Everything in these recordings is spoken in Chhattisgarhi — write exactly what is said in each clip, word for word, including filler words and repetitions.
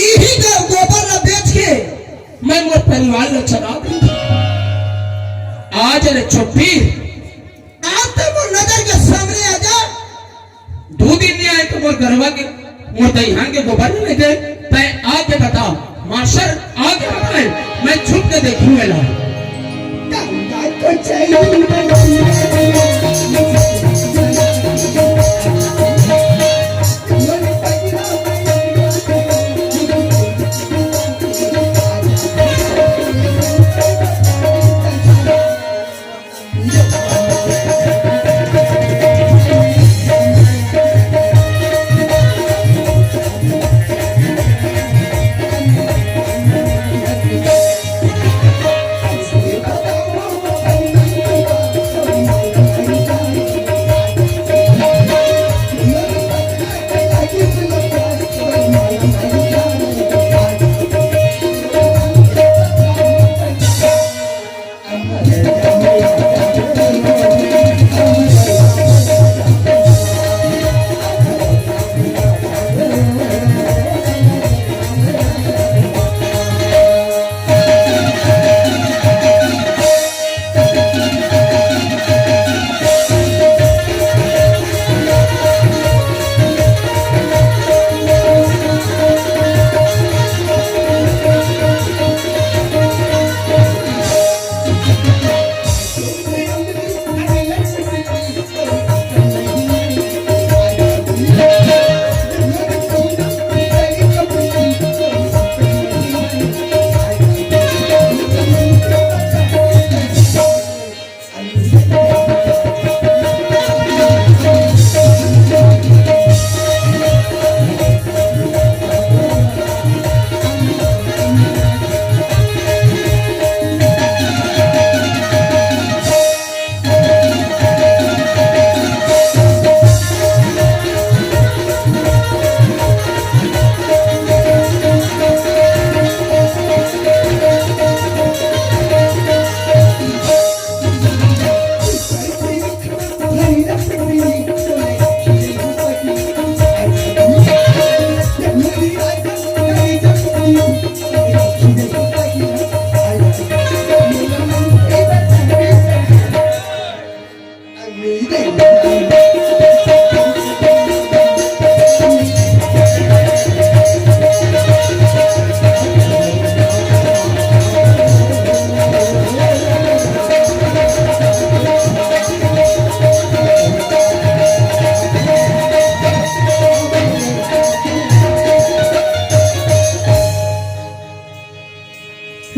इही गो-, गोबर ला बेच के मैं मोर परिवार ला चला देथंव। आज रे चोट्टी, आज तो मोर नजर के सामने आ जा। दू दिन नइ आए तो मोर गरवा के, मोर दइहान के गोबर नइ दे। तैं आके बता, मास्टर आके बता, मैं छुप के देखहूं एला।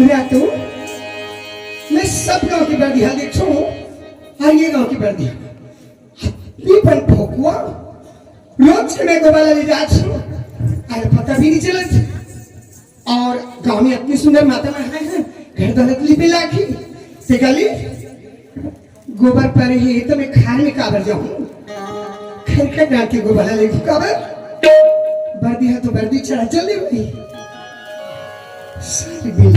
रातू, मैं सब गांव के बरदिहा देख छोड़ो, और ये गांव के बरदिहा। ये पन फोकुआ, रोज के मैं गोबर ले जात हूँ, अरे पता भी नहीं चलत। और गांव में इतनी सुंदर माता नहाए हैं, घर दौलत लिपे लाखी। ते गली, गोबर परे हे, तो मैं खार में काबर जाऊं? खरखर डाल के गोबर ले काबर? बरदी है तो बरदी चढ़ा जल्दी भाई। सारी बिल।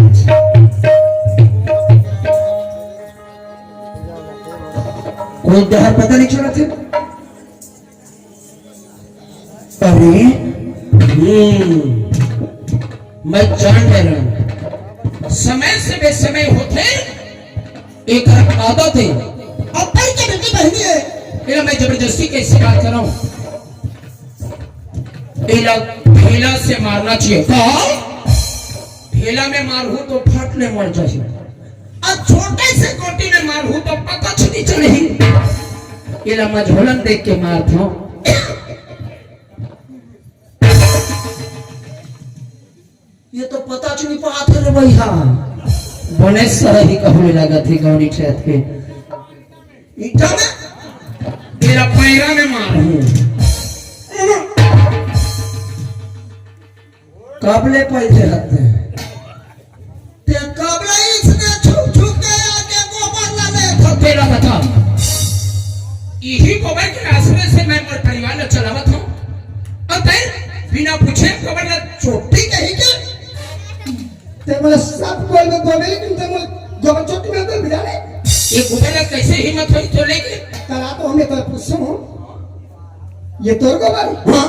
कोई डहर पता नहीं चलत हे। अरे, हम्म, मैं जान डरेंव। समय से बेसमय होथे, एकर आदत हे। अब भाई के बेटी बहनी हे। एला मैं जबरदस्ती कैसे बात करंव? एला ढेला से मारना चाहिए। का? ढेला में मारहूं तो फट ले मर जाही। अब छोटे से गोटी में मारहूं तो पता नहीं चलही। एला मझोलन देख के मारथंव। ये तो पता नहीं पात हे रे भैया। बने सरही कहूं लागत हे गौरी खेत के। ईटा में? तेरा पैरा में मारहूं। कब ले पैसे हते? ते कब ले इसने छुप छुप के आके गोबर ला ले था? तेरा बता। यही गोबर के आश्रय से मैं मोर परिवार ला चलावत हूँ। और तैं बिना पूछे गोबर ला चोटी कही के? ते मोला सब गोल में गोबर, लेकिन ते मोला गोबर चोटी में गोल मिला ले। ये गोबर ला कैसे हिम्मत होई तो लेके? कल आ तो हमें तो पूछूं। ये तोर गोबर? हाँ।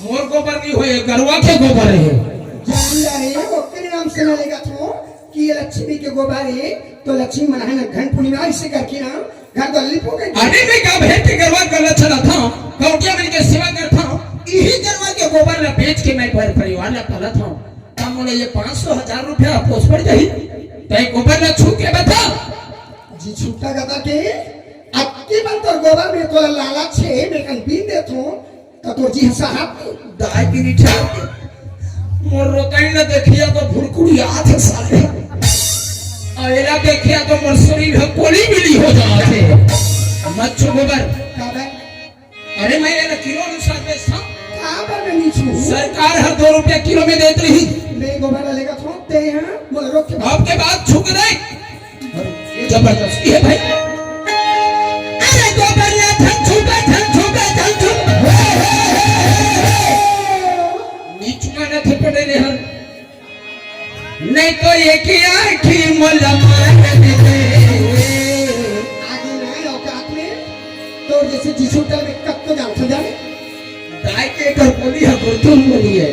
मोर गोबर नहीं होय, गरवा के गोबर हे। जान जा रे, ओकरे नाम से ना लेगा तू कि ये लक्ष्मी के गोबर हे, तो लक्ष्मी मन हे ना, घन पूर्णिमा इसे करके ना, घर तो लिप हो गए। अरे मैं का भेंट के गरवा कर चला था, गौटिया मन के सेवा करता हूँ, यही गरवा के गोबर ला बेच के मैं घर परिवार ला पालत हूँ। तब मोला ये पाँच सौ हजार रुपया पोस पड़ जाही, तै गोबर ला छू के बता। जी छूटा गता के, अतकी बन तोर गोबर में तोला लालच हे, मैं कन बीन देत हूँ, त तोर जी साहब दाई की निठा के। मोर रोतई न देखिया तो भुरकुड़ी आत हे साले। आ एला देखिया तो मोर शरीर ह कोली मिली हो जात हे। मत छू गोबर। का बे? अरे मैं एला किलो अनुसार बेचता हूँ। का बर मैं नहीं छू? सरकार हर दो रुपया किलो में देत रही। मैं गोबर ला लेगा थों, ते यहाँ मोला रोक के अब के बाद छू के नहीं। जबरदस्ती है भाई। अरे गोबरिया झन छूबे, झन छूबे, झन छूबे। नीच माने थे पड़े ने हन। नहीं तो ये की आँखी मोला मार दे। आगे नहीं औकात में, तो जैसे जिसू तल में कब तो जान सो जाने। दाई के एकर बोली ह गुरथुन बोली हे।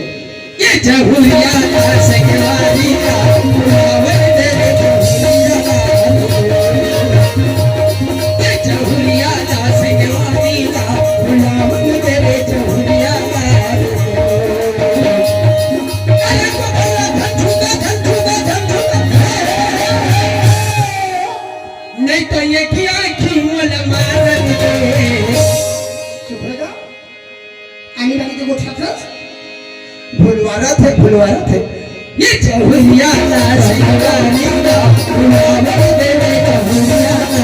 ये जहुरिया ला संगवारी ला बुलावन दे रे जहुरिया ला। ये जहुरिया ला संगवारी ला बुलावन दे रे जहुरिया ला। अरे को भैया धन छूटा, धन छूटा, धन छूटा। नहीं तो ये की आँखी मोला मारन दे। चुप रह जा। आनी बानी के गोठा था। भुलवारा थे, भुलवारा थे। ये जहुरिया ला संगवारी ला बुलावन दे रे जहुरिया ला।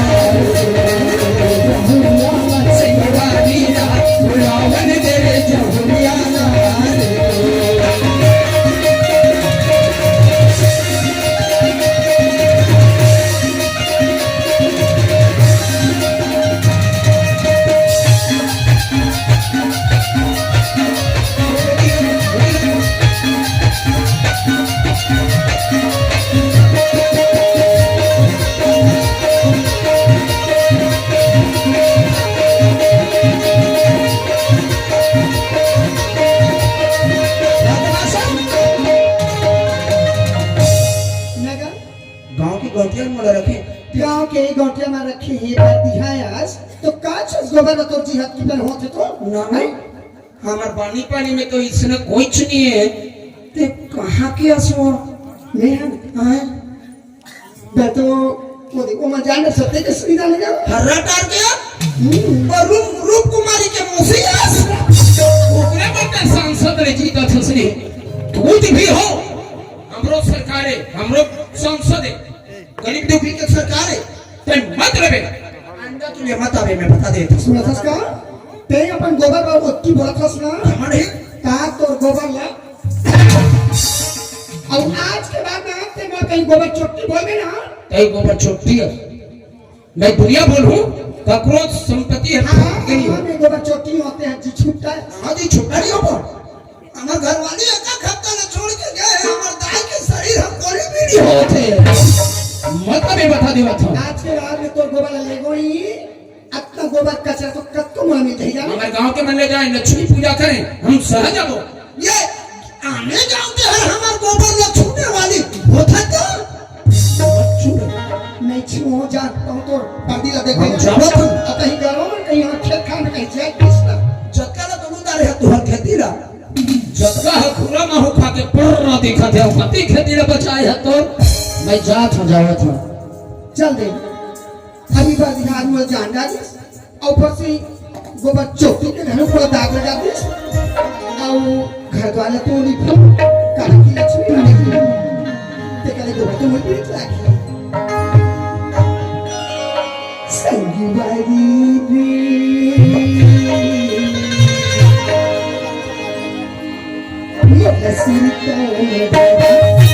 जहुरिया ला संगवारी ला बुलावन दे रे जहुरिया ला। गांव के गौटिया में रखे। गांव के गौटिया में रखे हे, पर दिहायस तो का चीज गोबर तोर जी हाथ की पर होते तो? ना, ना। हैं? हमर बानी पानी में तो इसने कोई नहीं है। ते कहाँ के असो? मैं हन। हाँ। मैं तो वो देखो, मैं जाने सत्य के सुविधा नहीं जाना। हर्रा टार के? हम्म। और रूप, रूप कुमारी के मौसी आस। ओकरे पर सांसद रे जीता छसनी। कुछ भी हो, हमरो सरकार है, हमरो सांसद है। गरीब दुखी के सरकार है, ते मत रहे। आइंदा तू ये मत आवे, मैं बता देता हूँ। सुना था इसका? ते अपन गोबर बाबू की बोला था सुना? हमन ही? कहा तोर गोबर ला? अब आज के बाद ना ते मैं कहीं गोबर चोट्टी बोल देना। ते गोबर चोट्टी है। मैं दुनिया बोलूं, ककरो संपत्ति है, हाँ, हाँ, नहीं। हाँ, मैं गोबर चोट्टी होते हैं, जी छुट्टा है। हाँ जी, छुट्टा नहीं हो। हमर घरवाली एक हफ्ता ले छोड़ के गए हैं, हमर दाई के शरीर हम कोली भी नहीं होते। मत अबे बता देवा था। आज के बाद में तोर गोबर ले गई, अतना गोबर कचरा तो कतको मोला मिल जाही जाने। हमर गांव के मन ले जाए, लक्ष्मी पूजा करें, हम सहज अबो। ये आने गांव के हर हमर गोबर ल छूने वाली होता तो? नहीं छुओ जान, तुम तो पर्दी ला देख हम ले। जावत हन। अब कहीं गाँव में कहीं हमर खेत खार में कहीं जाए, किस ना? जतका ला दोनों दारे है तुहर खेती ला। जतका ह खुला माहू खा के पर्रा दिखत हे, कति खेती ल बचाए ह तो। मैं जात हूँ, जावत हूँ। चल दे। अभी बार बिहार में जान डालिस, और ऊपर से गोबर चोटी के घर में पूरा दाग लगा दिस, और घर वाले तो नहीं फूल, कहा कि लक्ष्मी नहीं, ते कले गोबर तो मुझे नहीं लागी। संगवारी रे, मोला सुरता लगा।